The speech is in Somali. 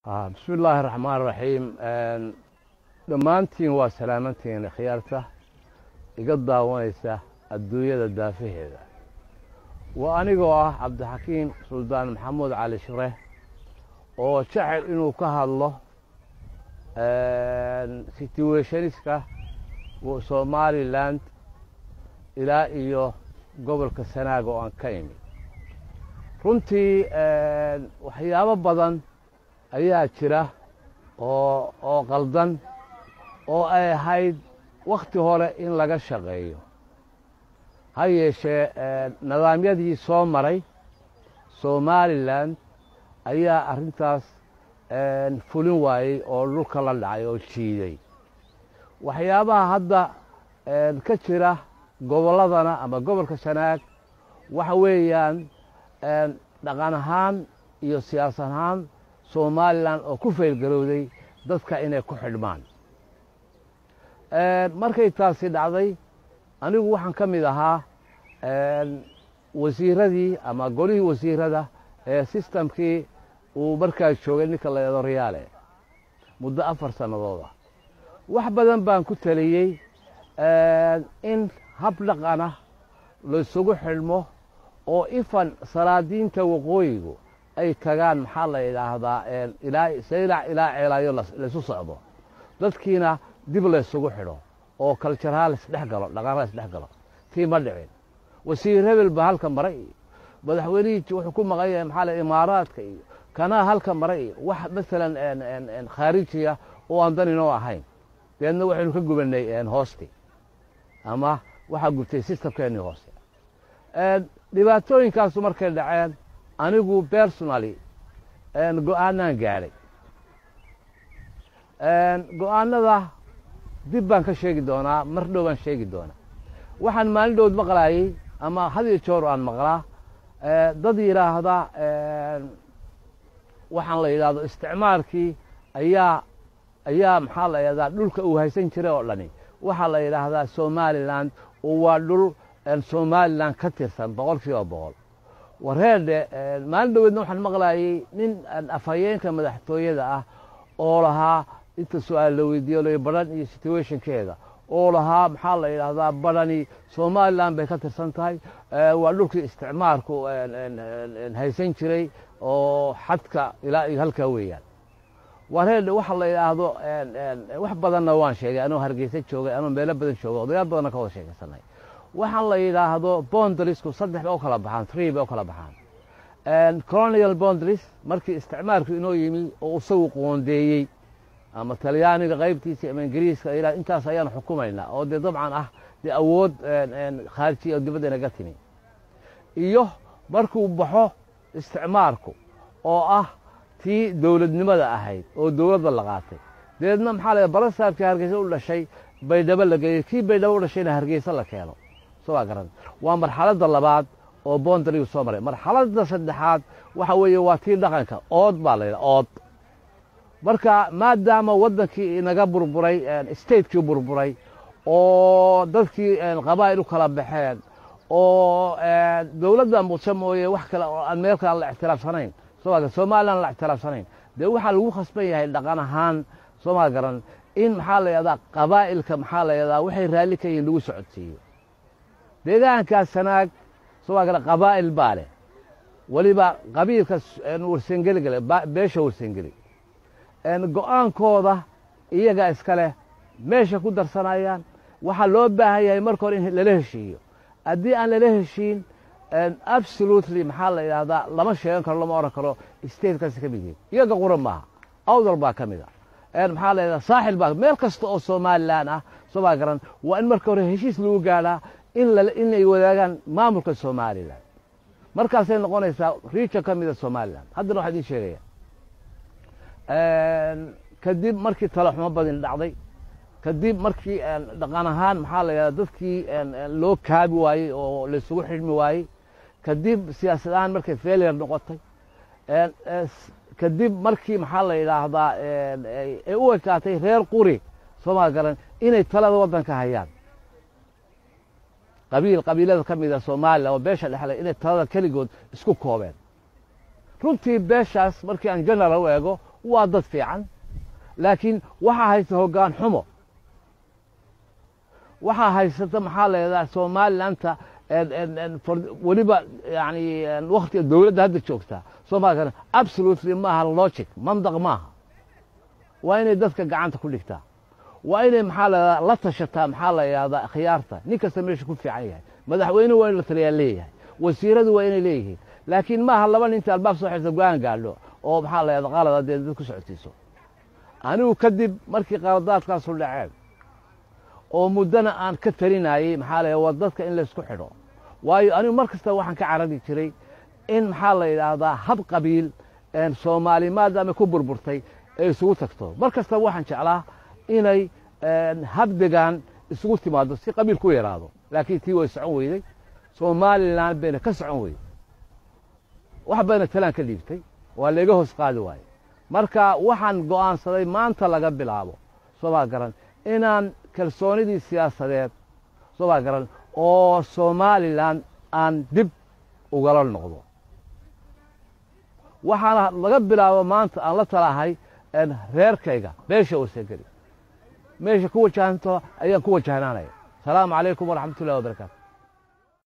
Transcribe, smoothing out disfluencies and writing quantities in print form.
Bismi illaahi raxmaan raxiim. Dhammaantiin waa salaamantiin, khiyaarta iga daawanaysa adduunyada daafaheeda. Waa anigoo ah Cabdixakiim Suldaan Maxamuud Cali Shire oo jecel inuu ka hadlo situationska Somaliland ilaa iyo gobolka Sanaaga oo aan ka imi. Runtii waxyaabo badan ayaa jira oo qaldan oo ay ahayd wakhti hore in laga shaqeeyo. Ha yeeshee, nidaamyadii soo maray Somaliland ayaa arrintaas fulin waayey oo dhulka la dhacay oo jiiday. Waxyaabaha hadda ka jira gobolladana ama gobolka Sanaag waxa weeyaan dhaqan ahaan iyo siyaasad ahaan Somaliland oo ku faylgarowday dadka inay ku xidhmaan. Markay taasi dhacday, anigu waxaan ka mid ahaa wasiiradii ama golihii wasiirada ee systemkii uu markaa joogay ninka la yidhahdo Riyaale muddo 4 sannadood ah. Wax badan baan ku taliyey in hab dhaqana laysugu xidhmo oo ifan salaadiinta waqooyigu ay tagaan, maxaa la yidhaahdaa, ilaa Saylac ilaa Ceelaayo laysu socdo, dadkiina dib laysugu xidho oo cultureha laisdhex galo, dhaqanha laisdhex galo. Tii ma dhicin. Wasiir hebel baa halka maray iyo madaxweynihii wuxuu ku maqan yahay, maxaa la, Imaaraadka iyo kanaa halka maray iyo wax masalan khaarijiya oo aan dan inoo ahayn. Deedna waxaynu ka gubanay hoosti ama waxaa gubtay systemkeennii hoose. Dhibaatooyinkaasu markay dhaceen, anigu personally go'aanaan gaadhay. Go'aanada dib baan ka sheegi doonaa, mar dhow baan sheegi doonaa. Waxaan maalin dhowd maqlaayey ama had iyo joor aan maqlaa dad yidhaahda waxaan la yidhahdo isticmaalkii ayaa maxaa la yidhahdaa, dhulka uu haysan jiray oo dhani waxaa la yidhaahdaa Somaliland oo waa dhul Somaliland ka tirsan 100%. Wareedhe, maalin dhoweedna waxaan maqlaayey nin afhayeenka madaxtooyada ah oo lahaa, inta su-aal la weydiiyo la Badhan iyo situationkeeda, oo lahaa, maxaa la yidhaahdaa, Badhani Somaliland bay ka tirsan tahay, waa dhulkii isticmaalku haysan jiray oo xadka ilaa iyo halkaa weeyaan. Wareedhe, waxa la yidhaahdo wax badanna waan sheegay anoo Hargeysa joogay, anoo meelo badan joogay, odayaal badanna ka wada sheekaysanay. Waxaan la yidhaahdo boundariesku saddex bay u kala baxaan, three bay u kala baxaan. Colonial boundaries, markii isticmaalku inoo yimi oo isagu qoondeeyey ama Talyaaniga qaybtiisa ama Ingiriiska, ilaa intaas ayaan xukumaynaa, oo dee dabcan ah dee awood khaarijiya oo dibadda inaga timi. Iyo markuu baxo isticmaalku oo ah tii dowladnimada ahayd oo dowladda la qaatay, dabeedna maxaa la barasaabkii Hargeysa u dhashay Baydhabo la geeyey, kii Baydhabo u dhashayna Hargeysa la keeno. Soo waa garan, waa marxaladda labaad oo boundarygu soo maray. Marxaladda saddexaad waxa weeye waa tii dhaqanka, ood baa la yidhaha, ood. Marka maadaama waddankii inaga burburay, statekii burburay oo dadkii qabaa'il u kala baxeen oo dowladda Muqdisho mooye wax kale oo aan meel kale aan la ictiraafsanayn, soo Somaliland la ictiraafsanayn, dee waxaa lagu khasban yahay dhaqan ahaan, soo garan, in maxaa la yidhahdaa, qabaa'ilka, maxaa la yidhahdaa, waxay raalli ka yihiin lagu socodsiiyo. Deegaankaas Sanaag, soo garan, qabaa'il baa leh, weliba qabiilka Warsengeligale, beesha Warsengeli go'aankooda iyaga iska leh, meesha ku darsanayaan. Waxaa loo baahan yahay marka hore in lala heshiiyo. Haddii aan lala heshiin, absolutely, maxaa la yidhahdaa, lama sheegan karo, lama oran karo statekaasi ka mid yihiin. Iyaga quran maaha, Awdal baa ka mid a, maxaa la yidhahdaa, Saaxil baa, meel kasta oo Somaliland ah, soo baa garan, waa in marka hore heshiis lagu gaadhaa inay wadaagaan maamulka Somaliland. Markaasay noqonaysaa region ka mida Somaliland. Haddana waxaa idiin sheegaya, kadib markii talo xumo badin dhacday, kadib markii dhaqan ahaan, maxaa la yidhahda, dadkii loo kaabi waayey oo laysugu xidhmi waayey, kadib siyaasad ahaan markay failure noqotay, kadib markii, maxaa la yidhaahdaa, ay u ekaatay reer quri, sooma garan, inay talada waddanka hayaan, qabiil qabiilada ka mida Somaliland oo beesha dhexle inay talada keligood isku koobeen. Runtii beeshaas markii aan general u eego Waa dad fiican, laakiin waxaa haysta hoggaan xumo. Waxaa haysata, maxaa la yidhahdaa, Somalilanta weliba, yani waktiga dowladda hadda joogta Soomaliya absolutely maaha logic, mandaq maaha. Waa inay dadka gacanta ku dhigtaa, waa inay, maxaa la yidhahdaa, la tashataa, maxaa la yidhahdaa, khiyaarta nin kasta meesha ku fiican yahay. Madaxweynuhu waa in la taliyaa leeyahay, wasiiradu waa inay leeyihiin, laakiin maaha laba ninta albaab soo xirta go-aan gaadho oo, maxaa la yidhahda, qalada dee dad ku socodsiiso. Anigu kadib markii qaladaadkaasu dhaceen oo muddana aan ka talinayey, maxaa la yidhahda, waa dadka in laysku xidho, waayo anigu mar kasta waxaan ka carari jiray in, maxaa la yidhaahdaa, hab qabiil Soomaali maadaama ku burburtay ay isugu tagto. Mar kasta waxaan jeclaa inay hab degaan isugu timaado si qabiil ku yaraado, laakiin tii way socon weyday. Somalilan bayna ka socon weyday, wax bayna talaan ka dhiibtay, waa layga hoos qaadi waaye. Marka waxaan go'aansaday maanta laga bilaabo, sooma garan, inaan kalsoonidii siyaasadeed, sooma garan, oo Somalilan aan dib ugala noqdo. Waxaana laga bilaabo maanta aan la talahay reerkayga beesha Warsangeli, meesha ku wajahanto ayaan ku wajahnaanaya. Asalaamu calaykum waraxmat ullahi wabarakaatu.